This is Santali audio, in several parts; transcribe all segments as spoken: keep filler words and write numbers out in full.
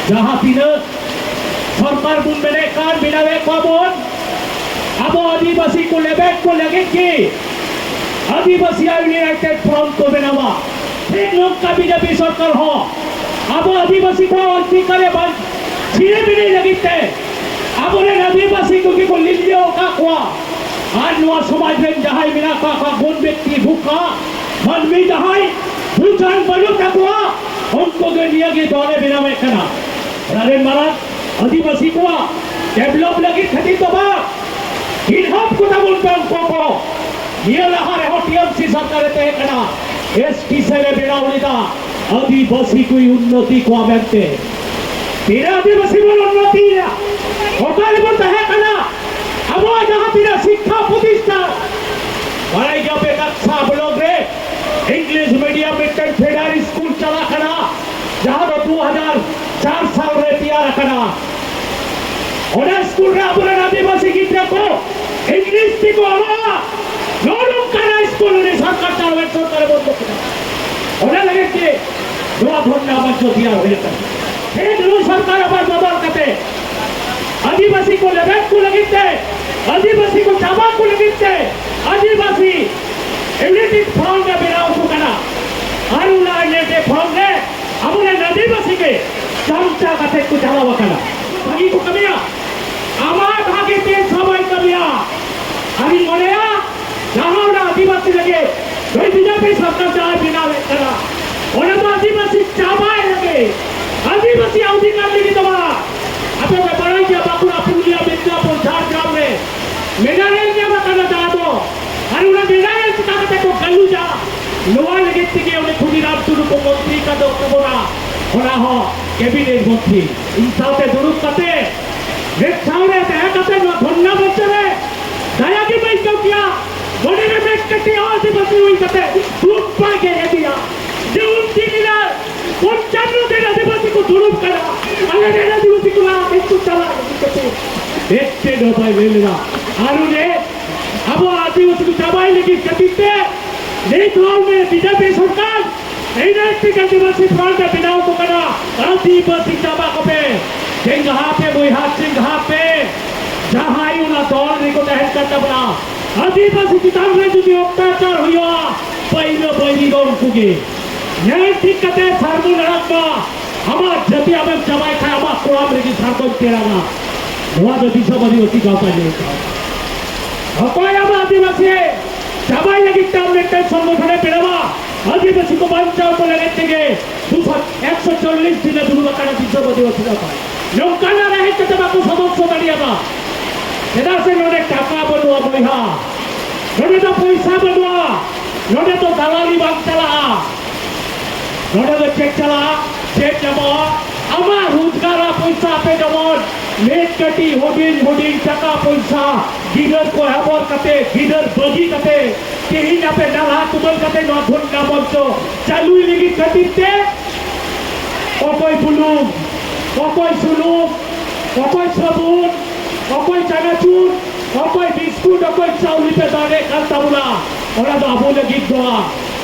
ᱡᱟᱦᱟᱸ ᱛᱤᱱᱟᱹᱜ ᱥᱚᱨᱠᱟᱨ ᱵᱚᱱ ᱢᱮᱱᱮᱫ ᱠᱟᱱ, ᱵᱮᱱᱟᱣᱮᱫ ᱠᱚᱣᱟ ᱵᱚᱱ, ᱟᱵᱚ ᱟᱹᱫᱤᱵᱟᱹᱥᱤ ᱠᱚ ᱞᱮᱵᱮᱫ ᱠᱚ ᱞᱟᱹᱜᱤᱫ ᱜᱮ ᱟᱹᱫᱤᱵᱟᱹᱥᱤ ᱟᱜ United Front ᱠᱚ ᱵᱮᱱᱟᱣᱟ᱾ ᱴᱷᱤᱠ ᱱᱚᱝᱠᱟ ᱵᱤᱡᱮᱯᱤ ᱥᱚᱨᱠᱟᱨ ᱦᱚᱸ ᱟᱵᱚ ᱟᱹᱫᱤᱵᱟᱹᱥᱤ ᱠᱚᱣᱟᱜ ᱚᱫᱷᱤᱠᱟᱨ ᱨᱮ ᱵᱟᱝ ᱪᱷᱤᱲᱟᱹ ᱵᱤᱲᱟᱹ ᱞᱟᱹᱜᱤᱫ ᱛᱮ ᱟᱵᱚᱨᱮᱱ ᱟᱹᱫᱤᱵᱟᱹᱥᱤ ᱠᱚᱜᱮ ᱠᱚ ᱞᱤᱞᱤᱭᱟᱹᱣ ᱟᱠᱟᱫ ᱠᱚᱣᱟ᱾ ᱟᱨ ᱱᱚᱣᱟ ᱥᱚᱢᱟᱡᱽ ᱨᱮᱱ ᱡᱟᱦᱟᱸᱭ ᱢᱮᱱᱟᱜ ᱠᱟᱜ ᱠᱚᱣᱟ, ᱜᱩᱱ ᱵᱮᱠᱛᱤ, ᱵᱷᱩᱠᱟ ᱢᱟᱹᱱᱢᱤ ᱡᱟᱦᱟᱸᱭ ᱵᱩᱡᱷᱟᱹᱣ ᱵᱟᱹᱱᱩᱜ ᱛᱟᱠᱚᱣᱟ, ᱩᱱᱠᱩ ᱜᱮ ᱱᱤᱭᱟᱹ ᱜᱮ ᱫᱚᱞᱮ ᱵᱮᱱᱟᱣᱮᱫ ᱠᱟᱱᱟ᱾ ᱚᱱᱟ ᱨᱮᱱ ᱢᱟᱨᱟᱝ ᱟᱹᱫᱤᱵᱟᱹᱥᱤ ᱠᱚᱣᱟᱜ develop ᱞᱟᱹᱜᱤᱫ ᱠᱷᱟᱹᱛᱤᱨ ᱫᱚ ᱵᱟᱝ, ᱜᱤᱫᱷᱟᱹ ᱠᱚ ᱛᱟᱵᱚᱱ ᱯᱮ ᱩᱱᱠᱩ ᱠᱚ᱾ ᱱᱤᱭᱟᱹ ᱞᱟᱦᱟ ᱨᱮᱦᱚᱸ T M C ᱥᱚᱨᱠᱟᱨ ᱨᱮ ᱛᱟᱦᱮᱸ ᱠᱟᱱᱟ, S T ᱥᱮ ᱨᱮ ᱵᱮᱱᱟᱣ ᱞᱮᱫᱟ, ᱟᱹᱫᱤᱵᱟᱹᱥᱤ ᱠᱚᱭ ᱩᱱᱱᱚᱛᱤ ᱠᱚᱣᱟ ᱢᱮᱱᱛᱮ᱾ ᱛᱤᱱᱟᱹᱜ ᱟᱹᱫᱤᱵᱟᱹᱥᱤ ᱵᱚᱱ ᱩᱱᱱᱚᱛᱤᱭᱮᱱᱟ? ᱚᱠᱟ ᱨᱮᱵᱚᱱ ᱛᱟᱦᱮᱸ ᱠᱟᱱᱟ? ᱟᱵᱚᱣᱟᱜ ᱡᱟᱦᱟᱸ ᱛᱤᱱᱟᱹᱜ ᱥᱤᱠᱠᱷᱟ ᱯᱨᱚᱛᱤᱥᱴᱷᱟᱱ, ᱵᱟᱲᱟᱭ ᱜᱮᱭᱟᱯᱮ ᱠᱟᱠᱥᱟ ᱵᱞᱚᱠ ᱨᱮ English medium ᱢᱤᱫᱴᱮᱱ ᱯᱷᱮᱰᱟᱨ ᱥᱠᱩᱞ ᱪᱟᱞᱟᱜ ᱠᱟᱱᱟ, ᱡᱟᱦᱟᱸ ᱫᱚ ᱫᱩ ᱦᱟᱡᱟᱨ ᱪᱟᱨ ᱥᱟᱞ ᱨᱮ ᱛᱮᱭᱟᱨ ᱟᱠᱟᱱᱟ᱾ ᱚᱱᱟ ᱥᱠᱩᱞ ᱨᱮ ᱟᱵᱚᱨᱮᱱ ᱟᱹᱫᱤᱵᱟᱹᱥᱤ ᱜᱤᱫᱽᱨᱟᱹ ᱠᱚ English ᱛᱮᱠᱚ ᱚᱞᱚᱜᱼᱟ᱾ ᱱᱚᱜᱼᱚ ᱱᱚᱝᱠᱟᱱᱟᱜ ᱥᱠᱩᱞ ᱩᱱᱤ ᱥᱚᱨᱠᱟᱨ ᱪᱟᱞᱟᱣᱮᱱ ᱥᱚᱨᱠᱟᱨᱮ ᱵᱚᱱᱫᱚ ᱠᱮᱫᱟ᱾ ᱚᱱᱟ ᱞᱟᱹᱜᱤᱫ ᱜᱮ ᱱᱚᱣᱟ ᱫᱷᱚᱨᱱᱟ ᱢᱚᱧᱪᱚ ᱛᱮᱭᱟᱨ ᱦᱩᱭ ᱟᱠᱟᱱᱟ᱾ ᱴᱷᱤᱠ ᱱᱩᱭ ᱥᱚᱨᱠᱟᱨ ᱟᱵᱟᱨ ᱵᱚᱫᱚᱞ ᱠᱟᱛᱮ ᱟᱹᱫᱤᱵᱟᱹᱥᱤ ᱠᱚ ᱞᱮᱵᱮᱫ ᱠᱚ ᱞᱟᱹᱜᱤᱫ ᱛᱮ ᱟᱹᱫᱤᱵᱟᱹᱥᱤ ᱠᱚ ᱪᱟᱵᱟ ᱠᱚ ᱞᱟᱹᱜᱤᱫ ᱛᱮ ᱟᱹᱫᱤᱵᱟᱹᱥᱤ United Front ᱮ ᱵᱮᱱᱟᱣ ᱟᱠᱚ ᱠᱟᱱᱟ᱾ ᱟᱨ ᱚᱱᱟ United Front ᱨᱮ ᱟᱵᱚᱨᱮᱱ ᱟᱹᱫᱤᱵᱟᱹᱥᱤ ᱜᱮ ᱪᱟᱢᱪᱟ ᱠᱟᱛᱮ ᱠᱚ ᱪᱟᱞᱟᱣ ᱟᱠᱟᱱᱟ᱾ ᱵᱷᱟᱹᱜᱤ ᱠᱚ ᱠᱟᱹᱢᱤᱭᱟ, ᱟᱢᱟᱜ ᱵᱷᱟᱹᱜᱤ ᱛᱮ ᱥᱚᱵᱟᱭ ᱠᱟᱹᱢᱤᱭᱟ᱾ ᱟᱨᱤᱧ ᱢᱚᱱᱮᱭᱟ ᱡᱟᱦᱟᱸ ᱚᱱᱟ ᱟᱹᱫᱤᱵᱟᱹᱥᱤ ᱞᱟᱹᱜᱤᱫ ᱱᱩᱭ ᱵᱤᱡᱮᱯᱤ ᱥᱚᱨᱠᱟᱨ ᱡᱟᱦᱟᱸᱭ ᱵᱮᱱᱟᱣᱮᱫ ᱠᱟᱱᱟ, ᱚᱱᱟ ᱫᱚ ᱟᱹᱫᱤᱵᱟᱹᱥᱤ ᱪᱟᱵᱟᱭ ᱞᱟᱹᱜᱤᱫ, ᱟᱹᱫᱤᱵᱟᱹᱥᱤ ᱚᱫᱷᱤᱠᱟᱨ ᱞᱟᱹᱜᱤᱫ ᱫᱚ ᱵᱟᱝ᱾ ᱟᱯᱮ ᱯᱮ ᱵᱟᱲᱟᱭ ᱜᱮᱭᱟ, ᱵᱟᱸᱠᱩᱲᱟ, ᱯᱩᱨᱩᱞᱤᱭᱟ, ᱢᱮᱫᱽᱱᱟᱯᱩᱨ, ᱡᱷᱟᱲᱜᱨᱟᱢ ᱨᱮ mineral ᱧᱟᱢ ᱟᱠᱟᱱᱟ ᱫᱟᱜ ᱫᱚ, ᱟᱨ ᱚᱱᱟ mineral ᱪᱤᱠᱟ ᱠᱟᱛᱮ ᱠᱚ ᱜᱟᱞᱩᱡᱟ, ᱱᱚᱣᱟ ᱞᱟᱹᱜᱤᱫ ᱛᱮᱜᱮ ᱩᱱᱤ ᱠᱷᱩᱫᱤᱨᱟᱢ ᱴᱩᱰᱩ ᱠᱚ ᱢᱚᱱᱛᱨᱤ ᱠᱟᱫ ᱛᱟᱵᱚᱱᱟ, ᱚᱱᱟ ᱦᱚᱸ cabinet ᱢᱚᱱᱛᱨᱤ ᱤᱧ ᱥᱟᱶᱛᱮ ᱫᱩᱲᱩᱵ ᱠᱟᱛᱮ ᱢᱤᱫ ᱴᱷᱟᱶ ᱨᱮ ᱛᱟᱦᱮᱸ ᱠᱟᱛᱮ ᱱᱚᱣᱟ ᱫᱷᱚᱨᱱᱟ ᱢᱚᱧᱪᱚ ᱨᱮ ᱫᱟᱭᱟ ᱜᱮᱢ ᱟᱹᱭᱠᱟᱹᱣ ᱠᱮᱭᱟ᱾ ᱢᱚᱱᱮ ᱨᱮ ᱢᱤᱫ ᱠᱟᱹᱴᱤᱡ ᱦᱚᱸ ᱟᱹᱫᱤᱵᱟᱹᱥᱤ ᱦᱩᱭ ᱠᱟᱛᱮ ᱫᱩᱠ ᱵᱟᱭ ᱜᱮ ᱤᱫᱤᱭᱟ᱾ ᱡᱮ ᱩᱱ ᱫᱤᱱ ᱨᱮ ᱯᱚᱧᱪᱟᱱᱱᱚ ᱫᱤᱱ ᱟᱹᱫᱤᱵᱟᱹᱥᱤ ᱠᱚ ᱫᱩᱲᱩᱵ ᱠᱟᱱᱟ, ᱟᱞᱮ ᱨᱮᱱ ᱟᱹᱫᱤᱵᱟᱹᱥᱤ ᱠᱚ ᱞᱟᱦᱟ ᱥᱮᱫ ᱠᱚ ᱪᱟᱞᱟᱜ ᱞᱟᱹᱜᱤᱫ ᱠᱟᱛᱮ ᱮᱠ ᱪᱮᱫ ᱦᱚᱸ ᱵᱟᱭ ᱞᱟᱹᱭ ᱞᱮᱫᱟ᱾ ᱟᱨ ᱩᱱᱤ ᱟᱵᱚ ᱟᱹᱫᱤᱵᱟᱹᱥᱤ ᱠᱚ ᱪᱟᱵᱟᱭ ᱞᱟᱹᱜᱤᱫ ᱠᱷᱟᱹᱛᱤᱨ ᱛᱮ ᱱᱤᱛ ᱦᱚᱸ ᱩᱱᱤ ᱵᱤᱡᱮᱯᱤ ᱥᱚᱨᱠᱟᱨ ᱤᱱᱟᱹ ᱛᱮᱜᱮ ᱟᱹᱫᱤᱵᱟᱹᱥᱤ ᱯᱷᱨᱚᱱᱴ ᱮ ᱵᱮᱱᱟᱣ ᱦᱚᱴᱚ ᱠᱟᱫᱟ᱾ ᱟᱹᱫᱤᱵᱟᱹᱥᱤ ᱪᱟᱵᱟᱜ ᱟᱯᱮ, ᱪᱮᱸᱜᱷᱟ ᱯᱮ ᱵᱚᱭᱦᱟ, ᱪᱮᱸᱜᱷᱟ ᱯᱮ᱾ ᱡᱟᱦᱟᱸᱭ ᱚᱱᱟ ᱫᱚᱞ ᱨᱮᱠᱚ ᱛᱟᱦᱮᱱ ᱠᱟᱱ ᱛᱟᱵᱚᱱᱟ, ᱟᱹᱫᱤᱵᱟᱹᱥᱤ ᱪᱮᱛᱟᱱ ᱨᱮ ᱡᱩᱫᱤ ᱚᱛᱛᱟᱪᱟᱨ ᱦᱩᱭᱩᱜᱼᱟ, ᱯᱟᱹᱭᱞᱟᱹ ᱵᱟᱹᱭᱨᱤ ᱫᱚ ᱩᱱᱠᱩ ᱜᱮ᱾ ᱧᱮᱞ ᱴᱷᱤᱠ ᱠᱟᱛᱮ ᱥᱟᱨᱢᱚᱱ ᱟᱲᱟᱜ ᱢᱟ᱾ ᱟᱢᱟᱜ ᱡᱟᱹᱛᱤ ᱟᱢᱮᱢ ᱪᱟᱵᱟᱭ ᱠᱷᱟᱱ, ᱟᱢᱟᱜ ᱠᱚᱲᱟᱢ ᱨᱮᱜᱮ ᱥᱟᱨᱡᱚᱢ ᱛᱮᱨᱟᱝᱟ᱾ ᱱᱚᱣᱟ ᱫᱚ ᱫᱤᱥᱚᱢ ᱟᱹᱫᱤᱵᱟᱹᱥᱤ ᱜᱟᱶᱛᱟ ᱞᱟᱹᱭ ᱠᱟᱱᱟ᱾ ᱚᱠᱚᱭ ᱟᱵᱚ ᱟᱹᱫᱤᱵᱟᱹᱥᱤ ᱪᱟᱵᱟᱭ ᱞᱟᱹᱜᱤᱫ ᱛᱮ ᱟᱢ ᱢᱤᱫᱴᱮᱱ ᱥᱚᱝᱜᱚᱴᱷᱚᱱᱮ ᱵᱮᱱᱟᱣᱟ? ᱟᱹᱫᱤᱵᱟᱹᱥᱤ ᱠᱚ ᱵᱟᱧᱪᱟᱣ ᱠᱚ ᱞᱟᱹᱜᱤᱫ ᱛᱮᱜᱮ ᱫᱩᱥᱚ, ᱮᱠᱥᱚ ᱪᱚᱞᱞᱤᱥ ᱫᱤᱱᱮ ᱫᱩᱲᱩᱵ ᱟᱠᱟᱱᱟ ᱫᱤᱥᱚᱢ ᱟᱹᱫᱤᱵᱟᱹᱥᱤ ᱜᱟᱶᱛᱟ᱾ ᱱᱚᱝᱠᱟᱱᱟᱜ ᱨᱮ ᱦᱮᱡ ᱠᱟᱛᱮ ᱵᱟᱠᱚ ᱥᱚᱫᱚᱥᱥᱚ ᱫᱟᱲᱮᱭᱟᱫᱟ᱾ ᱪᱮᱫᱟᱜ ᱥᱮ ᱱᱚᱰᱮ ᱴᱟᱠᱟ ᱵᱟᱹᱱᱩᱜᱼᱟ ᱵᱚᱭᱦᱟ, ᱱᱚᱰᱮ ᱫᱚ ᱯᱚᱭᱥᱟ ᱵᱟᱹᱱᱩᱜᱼᱟ, ᱱᱚᱰᱮ ᱫᱚ ᱫᱟᱞᱟᱞᱤ ᱵᱟᱝ ᱪᱟᱞᱟᱜᱼᱟ᱾ ᱱᱚᱰᱮ ᱫᱚ ᱪᱮᱫ ᱪᱟᱞᱟᱜᱼᱟ? ᱪᱮᱫ ᱧᱟᱢᱚᱜᱼᱟ? ᱟᱢᱟᱜ ᱨᱳᱡᱽᱜᱟᱨᱟᱜ ᱯᱚᱭᱥᱟ ᱟᱯᱮ ᱡᱮᱢᱚᱱ ᱱᱤᱛ ᱠᱟᱹᱴᱤᱡ ᱦᱩᱰᱤᱧ ᱦᱩᱰᱤᱧ ᱴᱟᱠᱟ ᱯᱚᱭᱥᱟ ᱜᱤᱫᱟᱹᱨ ᱠᱚ ᱦᱚᱵᱚᱨ ᱠᱟᱛᱮ, ᱜᱤᱫᱟᱹᱨ ᱵᱟᱹᱜᱤ ᱠᱟᱛᱮ, ᱛᱮᱦᱮᱧ ᱟᱯᱮ ᱱᱟᱞᱦᱟ ᱛᱩᱢᱟᱹᱞ ᱠᱟᱛᱮ ᱱᱚᱣᱟ ᱫᱷᱚᱨᱱᱟ ᱢᱚᱧᱪᱚ ᱪᱟᱹᱞᱩᱭ ᱞᱟᱹᱜᱤᱫ ᱠᱷᱟᱹᱛᱤᱨ ᱛᱮ ᱚᱠᱚᱭ ᱵᱩᱞᱩᱝ, ᱚᱠᱚᱭ ᱥᱩᱱᱩᱢ, ᱚᱠᱚᱭ ᱥᱟᱵᱩᱱ, ᱚᱠᱚᱭ ᱪᱟᱱᱟᱪᱩᱨ, ᱚᱠᱚᱭ ᱵᱤᱥᱠᱩᱴ, ᱚᱠᱚᱭ ᱪᱟᱣᱞᱮ ᱯᱮ ᱫᱟᱱᱮᱫ ᱠᱟᱱ ᱛᱟᱵᱚᱱᱟ, ᱚᱱᱟ ᱫᱚ ᱟᱵᱚ ᱞᱟᱹᱜᱤᱫ ᱫᱚ ᱵᱟᱝ᱾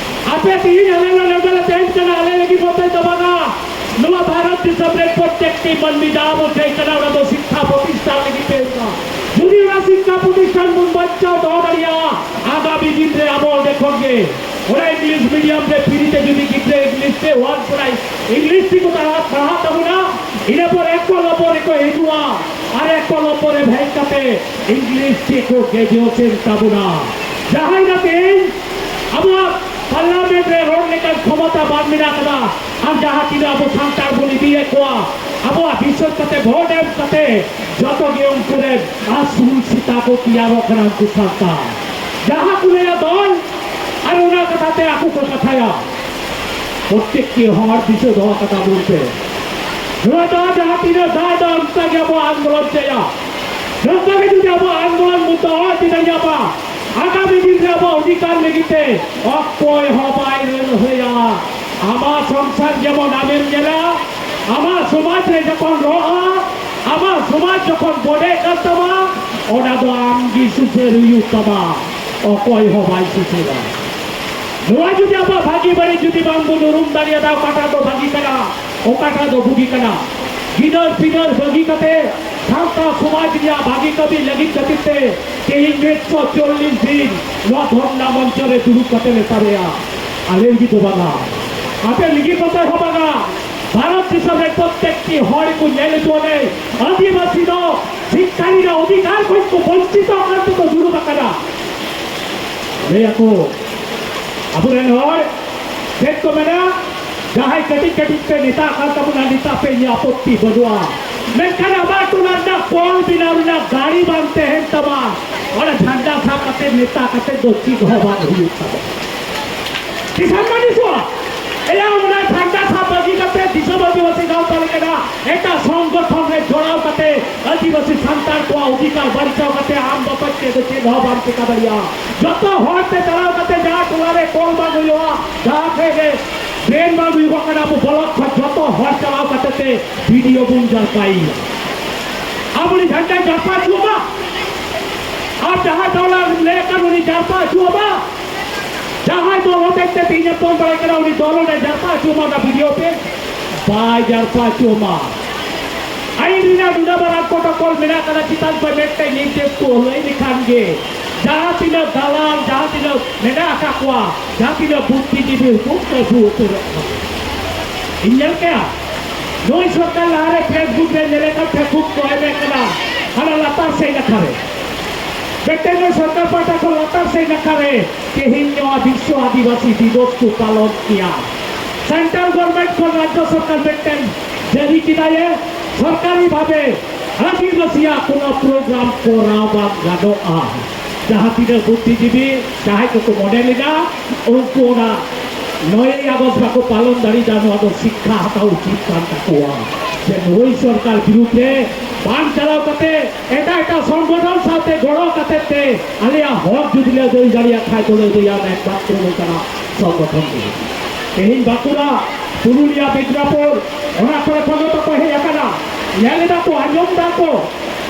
ᱟᱯᱮ ᱛᱮᱦᱮᱧ ᱟᱞᱮ ᱞᱮ ᱱᱚᱰᱮ ᱞᱮ ᱛᱟᱦᱮᱱ ᱠᱟᱱᱟ, ᱟᱞᱮ ᱞᱟᱹᱜᱤᱫ ᱢᱚᱛᱚᱡ ᱫᱚ ᱵᱟᱝᱟ᱾ ᱱᱚᱣᱟ ᱵᱷᱟᱨᱚᱛ ᱫᱤᱥᱚᱢ ᱨᱮ ᱯᱨᱚᱛᱮᱠᱴᱤ ᱢᱟᱹᱱᱢᱤ ᱡᱟᱦᱟᱸ ᱵᱚᱱ ᱛᱟᱦᱮᱱ ᱠᱟᱱᱟ, ᱚᱱᱟ ᱫᱚ ᱥᱤᱠᱠᱷᱟ ᱯᱨᱚᱛᱤᱥᱴᱷᱟᱱ ᱞᱟᱹᱜᱤᱫ ᱛᱮ ᱦᱩᱭᱩᱜᱼᱟ᱾ ᱡᱩᱫᱤ ᱚᱱᱟ ᱥᱤᱠᱠᱷᱟ ᱯᱨᱚᱛᱤᱥᱴᱷᱟᱱ ᱵᱚᱱ ᱵᱟᱧᱪᱟᱣ ᱫᱚᱦᱚ ᱫᱟᱲᱮᱭᱟᱜᱼᱟ, ᱟᱜᱟᱢᱤ ᱫᱤᱱ ᱨᱮ ᱟᱵᱚ ᱚᱸᱰᱮ ᱠᱷᱚᱱ ᱜᱮ ᱚᱱᱟ ᱤᱝᱞᱤᱥ ᱢᱤᱰᱤᱭᱟᱢ ᱨᱮ ᱯᱷᱨᱤ ᱛᱮ ᱡᱩᱫᱤ ᱜᱤᱫᱽᱨᱟᱹ ᱤᱝᱞᱤᱥ ᱛᱮ ᱚᱞ ᱯᱟᱲᱦᱟᱣ, ᱤᱝᱞᱤᱥ ᱛᱮᱠᱚ ᱯᱟᱲᱦᱟᱜ, ᱯᱟᱲᱦᱟᱜ ᱛᱟᱵᱚᱱᱟ, ᱤᱱᱟᱹ ᱯᱚᱨ ᱮᱠ ᱱᱚᱢᱵᱚᱨ ᱨᱮᱠᱚ ᱦᱤᱡᱩᱜᱼᱟ ᱟᱨ ᱮᱠ ᱱᱚᱢᱵᱚᱨ ᱨᱮ ᱦᱮᱡ ᱠᱟᱛᱮ ᱤᱝᱞᱤᱥ ᱛᱮᱠᱚ ᱜᱨᱮᱡᱩᱭᱮᱥᱚᱱ ᱛᱟᱵᱚᱱᱟ᱾ ᱡᱟᱦᱟᱸᱭ ᱫᱚ ᱛᱮᱦᱮᱧ ᱟᱵᱚᱣᱟᱜ ᱯᱟᱨᱞᱟᱢᱮᱱᱴ ᱨᱮ ᱨᱚᱲ ᱞᱮᱠᱟᱱ ᱠᱷᱚᱢᱚᱛᱟ ᱵᱟᱝ ᱢᱮᱱᱟᱜ ᱟᱠᱟᱫᱟ, ᱟᱨ ᱡᱟᱦᱟᱸ ᱛᱤᱱᱟᱹᱜ ᱟᱵᱚ ᱥᱟᱱᱛᱟᱲ ᱵᱚᱱ ᱤᱫᱤᱭᱮᱫ ᱠᱚᱣᱟ, ᱟᱵᱚᱣᱟᱜ ᱵᱤᱥᱟᱹᱛ ᱠᱟᱛᱮ, ᱵᱷᱳᱴ ᱮᱢ ᱠᱟᱛᱮ, ᱡᱚᱛᱚ ᱜᱮ ᱩᱱᱠᱩ ᱨᱮᱱ ᱟᱹᱥᱩᱞ ᱥᱮᱛᱟ ᱠᱚ ᱛᱮᱭᱟᱨᱚᱜ ᱠᱟᱱᱟ, ᱩᱱᱠᱩ ᱥᱟᱱᱛᱟᱲ᱾ ᱡᱟᱦᱟᱸ ᱠᱚ ᱞᱟᱹᱭᱟ ᱫᱚᱞ, ᱟᱨ ᱚᱱᱟ ᱠᱟᱛᱷᱟ ᱛᱮ ᱟᱠᱚ ᱠᱚ ᱠᱟᱛᱷᱟᱭᱟ᱾ ᱯᱨᱚᱛᱮᱠᱴᱤ ᱦᱚᱲ ᱫᱤᱥᱟᱹ ᱫᱚᱦᱚ ᱠᱟᱛᱟ ᱵᱚᱱ ᱯᱮ᱾ ᱱᱚᱣᱟ ᱫᱚ ᱡᱟᱦᱟᱸ ᱛᱤᱱᱟᱹᱜ ᱫᱟᱜ ᱫᱚ ᱚᱱᱠᱟ ᱜᱮ ᱟᱵᱚ ᱟᱱᱫᱳᱞᱚᱱ ᱪᱟᱞᱟᱜᱼᱟ᱾ ᱱᱚᱝᱠᱟ ᱜᱮ ᱡᱩᱫᱤ ᱟᱵᱚ ᱟᱱᱫᱳᱞᱚᱱ ᱵᱚᱱ ᱫᱚᱦᱚ ᱤᱫᱤ ᱫᱟᱲᱮᱭᱟᱜᱼᱟ, ᱟᱜᱟᱢᱤ ᱫᱤᱱ ᱨᱮ ᱟᱵᱚ ᱚᱫᱷᱤᱠᱟᱨ ᱞᱟᱹᱜᱤᱫ ᱛᱮ ᱚᱠᱚᱭ ᱦᱚᱸ ᱵᱟᱭ ᱞᱟᱹᱲᱦᱟᱹᱭᱟ᱾ ᱟᱢᱟᱜ ᱥᱚᱝᱥᱟᱨ ᱡᱮᱢᱚᱱ ᱟᱢᱮᱢ ᱧᱮᱞᱟ, ᱟᱢᱟᱜ ᱥᱚᱢᱟᱡᱽ ᱨᱮ ᱡᱚᱠᱷᱚᱱ ᱨᱚᱜᱼᱟ, ᱟᱢᱟᱜ ᱥᱚᱢᱟᱡᱽ ᱡᱚᱠᱷᱚᱱ ᱵᱚᱰᱮᱜ ᱠᱟᱱ ᱛᱟᱢᱟ, ᱚᱱᱟ ᱫᱚ ᱟᱢ ᱜᱮ ᱥᱩᱥᱟᱹᱨ ᱦᱩᱭᱩᱜ ᱛᱟᱢᱟ, ᱚᱠᱚᱭ ᱦᱚᱸ ᱵᱟᱭ ᱥᱩᱥᱟᱹᱨᱟ᱾ ᱱᱚᱣᱟ ᱡᱩᱫᱤ ᱟᱵᱚᱣᱟᱜ ᱵᱷᱟᱹᱜᱤ ᱵᱟᱹᱲᱤᱡ ᱡᱩᱫᱤ ᱵᱟᱝ ᱵᱚᱱ ᱩᱨᱩᱢ ᱫᱟᱲᱮᱭᱟᱫᱟ, ᱚᱠᱟᱴᱟᱜ ᱫᱚ ᱵᱷᱟᱹᱜᱤ ᱠᱟᱱᱟ, ᱚᱠᱟᱴᱟᱜ ᱫᱚ ᱵᱩᱜᱤ ᱠᱟᱱᱟ, ᱜᱤᱫᱟᱹᱨ ᱯᱤᱫᱟᱹᱨ ᱵᱟᱹᱜᱤ ᱠᱟᱛᱮ ᱥᱟᱶᱛᱟ ᱥᱚᱢᱟᱡᱽ ᱨᱮᱭᱟᱜ ᱵᱷᱟᱹᱜᱤ ᱠᱟᱹᱢᱤ ᱞᱟᱹᱜᱤᱫ ᱠᱷᱟᱹᱛᱤᱨ ᱛᱮ ᱛᱮᱦᱮᱧ ᱢᱤᱫᱥᱚ ᱪᱚᱞᱞᱤᱥ ᱫᱤᱱ ᱱᱚᱣᱟ ᱫᱷᱚᱨᱱᱟ ᱢᱚᱧᱪᱚ ᱨᱮ ᱫᱩᱲᱩᱵ ᱠᱟᱛᱮ ᱞᱮ ᱥᱟᱵᱮᱜᱼᱟ᱾ ᱟᱞᱮ ᱞᱟᱹᱜᱤᱫ ᱫᱚ ᱵᱟᱝᱟ, ᱟᱯᱮ ᱞᱟᱹᱜᱤᱫ ᱢᱚᱛᱚ ᱦᱚᱸ ᱵᱟᱝᱟ, ᱵᱷᱟᱨᱚᱛ ᱫᱤᱥᱚᱢ ᱨᱮ ᱯᱨᱚᱛᱮᱠᱴᱤ ᱦᱚᱲ ᱠᱚ ᱧᱮᱞ ᱦᱚᱪᱚ ᱞᱮ, ᱟᱹᱫᱤᱵᱟᱹᱥᱤ ᱫᱚ ᱥᱤᱠᱠᱷᱟ ᱨᱮᱱᱟᱜ ᱚᱫᱷᱤᱠᱟᱨ ᱠᱷᱚᱱ ᱠᱚ ᱵᱚᱧᱪᱤᱛᱚ ᱠᱟᱱ ᱛᱮᱠᱚ ᱫᱩᱲᱩᱵ ᱟᱠᱟᱱᱟ᱾ ᱞᱟᱹᱭ ᱟᱠᱚ, ᱟᱵᱚᱨᱮᱱ ᱦᱚᱲ ᱪᱮᱫ ᱠᱚ ᱢᱮᱱᱟ, ᱡᱟᱦᱟᱸᱭ ᱠᱟᱹᱴᱤᱡ ᱠᱟᱹᱴᱤᱡ ᱯᱮ ᱱᱮᱛᱟ ᱠᱟᱱ ᱛᱟᱵᱚᱱᱟ, ᱱᱮᱛᱟ ᱯᱮ, ᱤᱧᱟᱹᱜ ᱟᱯᱚᱛᱛᱤ ᱵᱟᱹᱱᱩᱜᱼᱟ, ᱢᱮᱱᱠᱷᱟᱱ ᱟᱢᱟᱜ ᱴᱚᱞᱟ ᱨᱮᱱᱟᱜ ᱠᱚᱞ ᱵᱮᱱᱟᱣ ᱨᱮᱱᱟᱜ ᱜᱟᱹᱲᱤ ᱵᱟᱝ ᱛᱟᱦᱮᱱ ᱛᱟᱢᱟ, ᱚᱱᱟ ᱡᱷᱟᱱᱰᱟ ᱥᱟᱵ ᱠᱟᱛᱮ ᱱᱮᱛᱟ ᱠᱟᱛᱮ ᱫᱚ ᱪᱮᱫ ᱦᱚᱸ ᱵᱟᱝ ᱦᱩᱭᱩᱜ ᱛᱟᱢᱟ᱾ ᱠᱤᱥᱟᱱ ᱢᱟᱹᱱᱤ ᱥᱚ, ᱮᱭᱟ ᱚᱱᱟ ᱡᱷᱟᱱᱰᱟ ᱥᱟᱵ ᱵᱟᱹᱜᱤ ᱠᱟᱛᱮ ᱫᱤᱥᱚᱢ ᱟᱹᱫᱤᱵᱟᱹᱥᱤ ᱜᱟᱶᱛᱟ ᱞᱮᱠᱟᱱᱟᱜ ᱮᱴᱟᱜ ᱥᱚᱝᱜᱚᱴᱷᱚᱱ ᱨᱮ ᱡᱚᱲᱟᱣ ᱠᱟᱛᱮ ᱟᱹᱫᱤᱵᱟᱹᱥᱤ ᱥᱟᱱᱛᱟᱲ ᱠᱚᱣᱟᱜ ᱚᱫᱷᱤᱠᱟᱨ ᱵᱟᱧᱪᱟᱣ ᱠᱟᱛᱮ ᱟᱢ ᱵᱟᱵᱟ ᱪᱮᱫ ᱫᱚ ᱪᱮᱫ ᱦᱚᱸ ᱵᱟᱢ ᱪᱮᱠᱟ ᱫᱟᱲᱮᱭᱟᱜᱼᱟ᱾ ᱡᱚᱛᱚ ᱦᱚᱲ ᱛᱮ ᱪᱟᱞᱟᱣ ᱠᱟᱛᱮ ᱡᱟᱦᱟᱸ ᱴᱚᱞᱟ ᱨᱮ ᱠᱚᱞ ᱵᱟᱝ ᱦᱩᱭᱩᱜᱼᱟ, ᱡᱟᱦᱟᱸ ᱴᱷᱮᱱ ᱨᱮ ᱰᱨᱮᱱ ᱵᱟᱝ ᱦᱩᱭᱩᱜᱚᱜ ᱠᱟᱱᱟ, ᱟᱵᱚ ᱵᱞᱚᱠ ᱠᱷᱚᱱ ᱡᱚᱛᱚ ᱦᱚᱲ ᱪᱟᱞᱟᱣ ᱠᱟᱛᱮ ᱛᱮ ᱵᱤᱰᱤᱳ ᱵᱚᱱ ᱡᱟᱨᱯᱟᱭᱮᱭᱟ᱾ ᱟᱵᱚ ᱡᱷᱟᱱᱰᱟ ᱡᱟᱨᱯᱟ ᱦᱚᱪᱚ ᱢᱟ᱾ ᱟᱨ ᱡᱟᱦᱟᱸᱭ ᱫᱚᱞ ᱞᱟᱹᱭ ᱠᱟᱱ ᱩᱱᱤ ᱡᱟᱨᱯᱟ ᱦᱚᱪᱚ ᱢᱟ᱾ ᱡᱟᱦᱟᱸᱭ ᱫᱚᱞ ᱦᱚᱛᱮᱡ ᱛᱮ ᱛᱮᱦᱮᱧ ᱮ ᱯᱷᱳᱱ ᱵᱟᱲᱟᱭ ᱠᱟᱱᱟ, ᱩᱱᱤ ᱫᱚᱞ ᱚᱸᱰᱮ ᱡᱟᱨᱯᱟ ᱦᱚᱪᱚ ᱢᱟ, ᱚᱱᱟ ᱵᱤᱰᱤᱳ ᱯᱮ ᱵᱟᱭ ᱡᱟᱨᱯᱟ ᱦᱚᱪᱚ ᱢᱟ᱾ ᱟᱹᱭᱤᱱ ᱨᱮᱱᱟᱜ ᱱᱩᱱᱟᱹᱜ ᱢᱟᱨᱟᱝ ᱯᱨᱚᱴᱳᱠᱚᱞ ᱢᱮᱱᱟᱜ ᱠᱟᱫᱟ, ᱪᱮᱛᱟᱱ ᱠᱷᱚᱱ ᱢᱤᱫᱴᱮᱱ ᱱᱤᱨᱫᱮᱥ ᱠᱚ ᱞᱟᱹᱭ ᱞᱮᱠᱷᱟᱱ ᱜᱮ ᱡᱟᱦᱟᱸ ᱛᱤᱱᱟᱹᱜ ᱫᱟᱞᱟᱞ, ᱡᱟᱦᱟᱸ ᱛᱤᱱᱟᱹᱜ ᱢᱮᱱᱟᱜ ᱟᱠᱟᱫ ᱠᱚᱣᱟ, ᱡᱟᱦᱟᱸ ᱛᱤᱱᱟᱹᱜ ᱵᱩᱫᱽᱫᱷᱤᱡᱤᱵᱤ ᱦᱩᱠᱩᱢ ᱠᱟᱹᱵᱩ ᱩᱛᱟᱹᱨᱚᱜ ᱠᱟᱱᱟ᱾ ᱤᱧ ᱧᱮᱞ ᱠᱮᱜᱼᱟ, ᱱᱩᱭ ᱥᱚᱨᱠᱟᱨ ᱞᱟᱦᱟᱨᱮ ᱯᱷᱮᱥᱵᱩᱠ ᱨᱮ ᱧᱮᱞᱮ ᱠᱟᱱ, ᱯᱷᱮᱥᱵᱩᱠ ᱠᱚ ᱮᱢᱮᱫ ᱠᱟᱱᱟ ᱦᱟᱱᱟ ᱞᱟᱛᱟᱨ ᱥᱮᱫ ᱱᱟᱠᱷᱟ ᱨᱮ, ᱢᱤᱫᱴᱮᱱ ᱱᱩᱭ ᱥᱚᱨᱠᱟᱨ ᱯᱟᱦᱴᱟ ᱠᱷᱚᱱ ᱞᱟᱛᱟᱨ ᱥᱮᱫ ᱱᱟᱠᱷᱟ ᱨᱮ ᱛᱮᱦᱮᱧ ᱱᱚᱣᱟ ᱵᱤᱥᱥᱚ ᱟᱹᱫᱤᱵᱟᱹᱥᱤ ᱫᱤᱵᱚᱥ ᱠᱚ ᱯᱟᱞᱚᱱ ᱠᱮᱜᱼᱟ᱾ ᱥᱮᱱᱴᱨᱟᱞ ᱜᱚᱵᱷᱚᱨᱱᱢᱮᱱᱴ ᱠᱷᱚᱱ ᱨᱟᱡᱽᱡᱚ ᱥᱚᱨᱠᱟᱨ ᱢᱤᱫᱴᱮᱱ ᱡᱟᱹᱨᱤ ᱠᱮᱫᱟᱭᱮ, ᱥᱚᱨᱠᱟᱨᱤ ᱵᱷᱟᱵᱮ ᱟᱹᱫᱤᱵᱟᱹᱥᱤᱭᱟᱜ ᱠᱳᱱᱳ ᱯᱨᱳᱜᱨᱟᱢ ᱠᱚᱨᱟᱣ ᱵᱟᱝ ᱜᱟᱱᱚᱜᱼᱟ᱾ ᱡᱟᱦᱟᱸ ᱛᱤᱱᱟᱹᱜ ᱵᱩᱫᱽᱫᱷᱤᱡᱤᱵᱤ ᱡᱟᱦᱟᱸᱭ ᱠᱚᱠᱚ ᱢᱚᱱᱮ ᱞᱮᱫᱟ, ᱩᱱᱠᱩ ᱚᱱᱟ ᱱᱚᱭᱮᱭ ᱟᱜᱚᱥᱴ ᱵᱟᱠᱚ ᱯᱟᱞᱚᱱ ᱫᱟᱲᱮᱭᱟᱫᱟ, ᱱᱚᱣᱟ ᱫᱚ ᱥᱤᱠᱠᱷᱟ ᱦᱟᱛᱟᱣ ᱩᱪᱤᱛ ᱠᱟᱱ ᱛᱟᱠᱚᱣᱟ᱾ ᱡᱮ ᱱᱩᱭ ᱥᱚᱨᱠᱟᱨ ᱵᱤᱨᱩᱫᱽ ᱨᱮ ᱵᱟᱝ ᱪᱟᱞᱟᱣ ᱠᱟᱛᱮ ᱮᱴᱟᱜ ᱮᱴᱟᱜ ᱥᱚᱝᱜᱚᱴᱷᱚᱱ ᱥᱟᱶᱛᱮ ᱜᱚᱲᱚ ᱠᱟᱛᱮ ᱛᱮ ᱟᱞᱮᱭᱟᱜ ᱦᱚᱠ ᱡᱩᱫᱤ ᱞᱮ ᱟᱹᱫᱟᱹᱭ ᱫᱟᱲᱮᱭᱟᱜ ᱠᱷᱟᱡ ᱫᱚᱞᱮ ᱟᱹᱫᱟᱹᱭᱟ, ᱮᱠᱢᱟᱛᱨᱚ ᱱᱚᱝᱠᱟᱱᱟᱜ ᱥᱚᱝᱜᱚᱴᱷᱚᱱ ᱜᱮ᱾ ᱛᱮᱦᱮᱧ ᱵᱟᱸᱠᱩᱲᱟ, ᱯᱩᱨᱩᱞᱤᱭᱟ, ᱢᱮᱫᱽᱱᱟᱯᱩᱨ, ᱚᱱᱟ ᱠᱚᱨᱮ ᱠᱷᱚᱱ ᱫᱚ ᱠᱚ ᱦᱮᱡ ᱟᱠᱟᱱᱟ, ᱧᱮᱞ ᱮᱫᱟ ᱠᱚ, ᱟᱸᱡᱚᱢ ᱮᱫᱟ ᱠᱚ,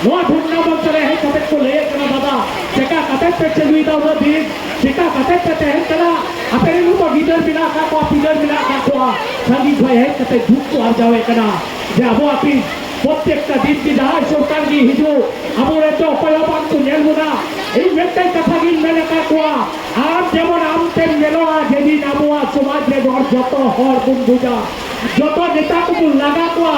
ᱱᱚᱣᱟ ᱫᱷᱚᱨᱱᱟ ᱢᱚᱧᱪᱚ ᱨᱮ ᱦᱮᱡ ᱠᱟᱛᱮ ᱠᱚ ᱞᱟᱹᱭᱮᱫ ᱠᱟᱱᱟ, ᱫᱟᱫᱟ, ᱪᱮᱠᱟ ᱠᱟᱛᱮ ᱯᱮ ᱪᱟᱹᱞᱩᱭᱮᱫᱟ ᱩᱱᱟᱹᱜ ᱫᱤᱱ? ᱪᱮᱠᱟ ᱠᱟᱛᱮ ᱯᱮ ᱛᱟᱦᱮᱱ ᱠᱟᱱᱟ? ᱟᱯᱮ ᱨᱮᱱ ᱦᱚᱸ ᱜᱤᱫᱟᱹᱨ ᱢᱮᱱᱟᱜ ᱟᱠᱟᱫ ᱠᱚᱣᱟ, ᱯᱤᱫᱟᱹᱨ ᱢᱮᱱᱟᱜ ᱟᱠᱟᱫ ᱠᱚᱣᱟ, ᱥᱟᱺᱜᱤᱧ ᱠᱷᱚᱱ ᱦᱮᱡ ᱠᱟᱛᱮ ᱫᱩᱠ ᱠᱚ ᱟᱨᱡᱟᱣᱮᱫ ᱠᱟᱱᱟ ᱡᱮ ᱟᱵᱚ ᱟᱹᱯᱤᱥ ᱯᱨᱚᱛᱮᱠᱴᱟ ᱫᱤᱱ ᱜᱮ ᱡᱟᱦᱟᱸᱭ ᱥᱚᱨᱠᱟᱨ ᱜᱮ ᱦᱤᱡᱩᱜ, ᱟᱵᱚ ᱨᱮᱱ ᱫᱚ ᱚᱠᱚᱭ ᱦᱚᱸ ᱵᱟᱝ ᱠᱚ ᱧᱮᱞ ᱵᱚᱱᱟ᱾ ᱤᱧ ᱢᱤᱫᱴᱮᱱ ᱠᱟᱛᱷᱟ ᱜᱤᱧ ᱢᱮᱱ ᱟᱠᱟᱫ ᱠᱚᱣᱟ, ᱟᱢ ᱡᱮᱢᱚᱱ ᱟᱢ ᱛᱮᱢ ᱧᱮᱞᱚᱜᱼᱟ, ᱡᱮᱫᱤᱱ ᱟᱵᱚᱣᱟᱜ ᱥᱚᱢᱟᱡᱽ ᱨᱮ ᱡᱚᱛᱚ ᱦᱚᱲ ᱵᱚᱱ ᱵᱩᱡᱟ, ᱡᱚᱛᱚ ᱱᱮᱛᱟ ᱠᱚᱵᱚᱱ ᱞᱟᱜᱟ ᱠᱚᱣᱟ,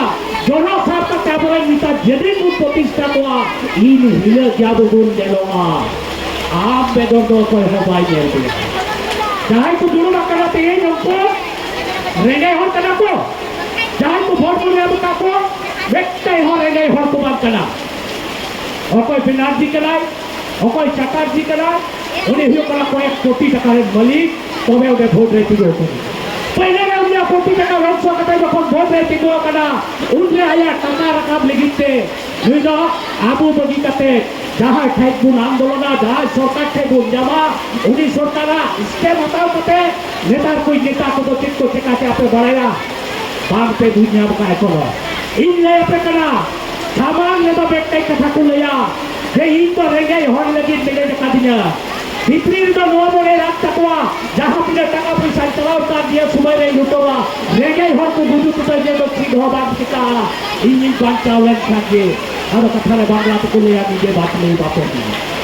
ᱡᱚᱱᱚ ᱥᱟᱨ ᱠᱟᱛᱮ ᱟᱵᱚᱨᱮᱱ ᱱᱮᱛᱟ ᱡᱮᱫᱤᱱ ᱵᱚᱱ ᱯᱨᱚᱛᱤᱥᱴᱷᱟ ᱠᱚᱣᱟ, ᱤᱱ ᱦᱤᱞᱳᱜ ᱜᱮ ᱟᱵᱚ ᱵᱚᱱ ᱧᱮᱞᱚᱜᱼᱟ᱾ ᱟᱢ ᱵᱮᱜᱚᱨ ᱫᱚ ᱚᱠᱚᱭ ᱦᱚᱸ ᱵᱟᱭ ᱧᱮᱞ ᱵᱚᱱᱟ᱾ ᱡᱟᱦᱟᱸᱭ ᱠᱚ ᱫᱩᱲᱩᱵ ᱟᱠᱟᱱᱟ ᱛᱮᱦᱮᱧ, ᱩᱱᱠᱩ ᱨᱮᱸᱜᱮᱡ ᱦᱚᱲ ᱠᱟᱱᱟ ᱠᱚ᱾ ᱡᱟᱦᱟᱸᱭ ᱠᱚ ᱵᱷᱳᱴ ᱵᱚᱱ ᱮᱢ ᱟᱠᱟᱫ ᱠᱚ, ᱢᱤᱫᱴᱮᱱ ᱦᱚᱸ ᱨᱮᱸᱜᱮᱡ ᱦᱚᱲ ᱠᱚ ᱵᱟᱝ ᱠᱟᱱᱟ᱾ ᱚᱠᱚᱭ ᱵᱮᱱᱟᱨᱡᱤ ᱠᱟᱱᱟᱭ, ᱚᱠᱚᱭ ᱪᱟᱴᱟᱨᱡᱤ ᱠᱟᱱᱟᱭ, ᱩᱱᱤ ᱦᱩᱭᱩᱜ ᱠᱟᱱᱟ ᱠᱚᱭᱮᱠ ᱠᱳᱴᱤ ᱴᱟᱠᱟ ᱨᱮᱱ ᱢᱟᱹᱞᱤᱠ, ᱛᱚᱵᱮ ᱚᱸᱰᱮ ᱵᱷᱳᱴ ᱨᱮ ᱛᱤᱸᱜᱩ ᱟᱠᱟᱱᱟ᱾ ᱯᱟᱹᱭᱞᱟᱹ ᱨᱮ ᱩᱱᱤᱭᱟᱜ ᱠᱳᱴᱤ ᱴᱟᱠᱟ ᱞᱚᱥ ᱠᱟᱛᱮ ᱡᱚᱠᱷᱚᱱ ᱵᱷᱳᱴ ᱨᱮ ᱛᱤᱸᱜᱩ ᱟᱠᱟᱱᱟ, ᱩᱱᱨᱮ ᱟᱭᱟᱜ ᱴᱟᱠᱟ ᱨᱟᱠᱟᱵ ᱞᱟᱹᱜᱤᱫ ᱛᱮ ᱱᱩᱭ ᱫᱚ ᱟᱵᱚ ᱵᱟᱹᱜᱤ ᱠᱟᱛᱮ ᱡᱟᱦᱟᱸᱭ ᱴᱷᱮᱡ ᱵᱚᱱ ᱟᱱᱫᱳᱞᱚᱱᱟ, ᱡᱟᱦᱟᱸᱭ ᱥᱚᱨᱠᱟᱨ ᱴᱷᱮᱡ ᱵᱚᱱ ᱧᱟᱢᱟ, ᱩᱱᱤ ᱥᱚᱨᱠᱟᱨᱟᱜ ᱥᱴᱮᱯ ᱦᱟᱛᱟᱣ ᱠᱟᱛᱮ ᱱᱮᱛᱟᱨ ᱠᱚ ᱱᱮᱛᱟ ᱠᱚᱫᱚ ᱪᱮᱫ ᱠᱚ ᱪᱮᱠᱟ ᱠᱮᱜᱼᱟ ᱯᱮ ᱵᱟᱲᱟᱭᱟ? ᱵᱟᱝ ᱯᱮ ᱵᱩᱡᱽ ᱧᱟᱢ ᱠᱟᱜᱼᱟ ᱮᱠᱷᱚᱱᱚ᱾ ᱤᱧ ᱞᱟᱹᱭ ᱟᱯᱮ ᱠᱟᱱᱟ, ᱥᱟᱢᱟᱝ ᱨᱮᱫᱚ ᱢᱤᱫᱴᱮᱡ ᱠᱟᱛᱷᱟ ᱠᱚ ᱞᱟᱹᱭᱟ ᱡᱮ ᱤᱧ ᱫᱚ ᱨᱮᱸᱜᱮᱡ ᱦᱚᱲ ᱞᱟᱹᱜᱤᱫ ᱢᱮᱱᱟᱜ ᱟᱠᱟᱫᱤᱧᱟ᱾ ᱵᱷᱤᱛᱨᱤ ᱨᱮᱫᱚ ᱱᱚᱣᱟ ᱢᱚᱱᱮ ᱨᱟᱜ ᱛᱟᱠᱚᱣᱟ, ᱡᱟᱦᱟᱸ ᱛᱤᱱᱟᱹᱜ ᱴᱟᱠᱟ ᱯᱚᱭᱥᱟᱧ ᱪᱟᱞᱟᱣ ᱠᱟᱱ ᱱᱤᱭᱟᱹ ᱥᱚᱢᱚᱭ ᱨᱮ ᱞᱩᱴᱟᱹᱣᱟ, ᱨᱮᱸᱜᱮᱡ ᱦᱚᱲ ᱠᱚ ᱜᱩᱡᱩᱜ ᱠᱟᱛᱮ ᱡᱮ ᱫᱚ ᱪᱮᱫ ᱦᱚᱸ ᱵᱟᱝ ᱪᱤᱠᱟᱹᱜᱼᱟ᱾ ᱤᱧᱤᱧ ᱵᱟᱧᱪᱟᱣ ᱞᱮᱱᱠᱷᱟᱱ ᱜᱮ᱾ ᱟᱫᱚ ᱠᱟᱛᱷᱟ ᱨᱮ ᱵᱟᱝᱞᱟ ᱛᱮᱠᱚ ᱞᱟᱹᱭᱟ, ᱱᱤᱡᱮ ᱵᱟᱸᱪᱞᱮ ᱵᱟᱯᱮ ᱦᱩᱭᱩᱜᱼᱟ᱾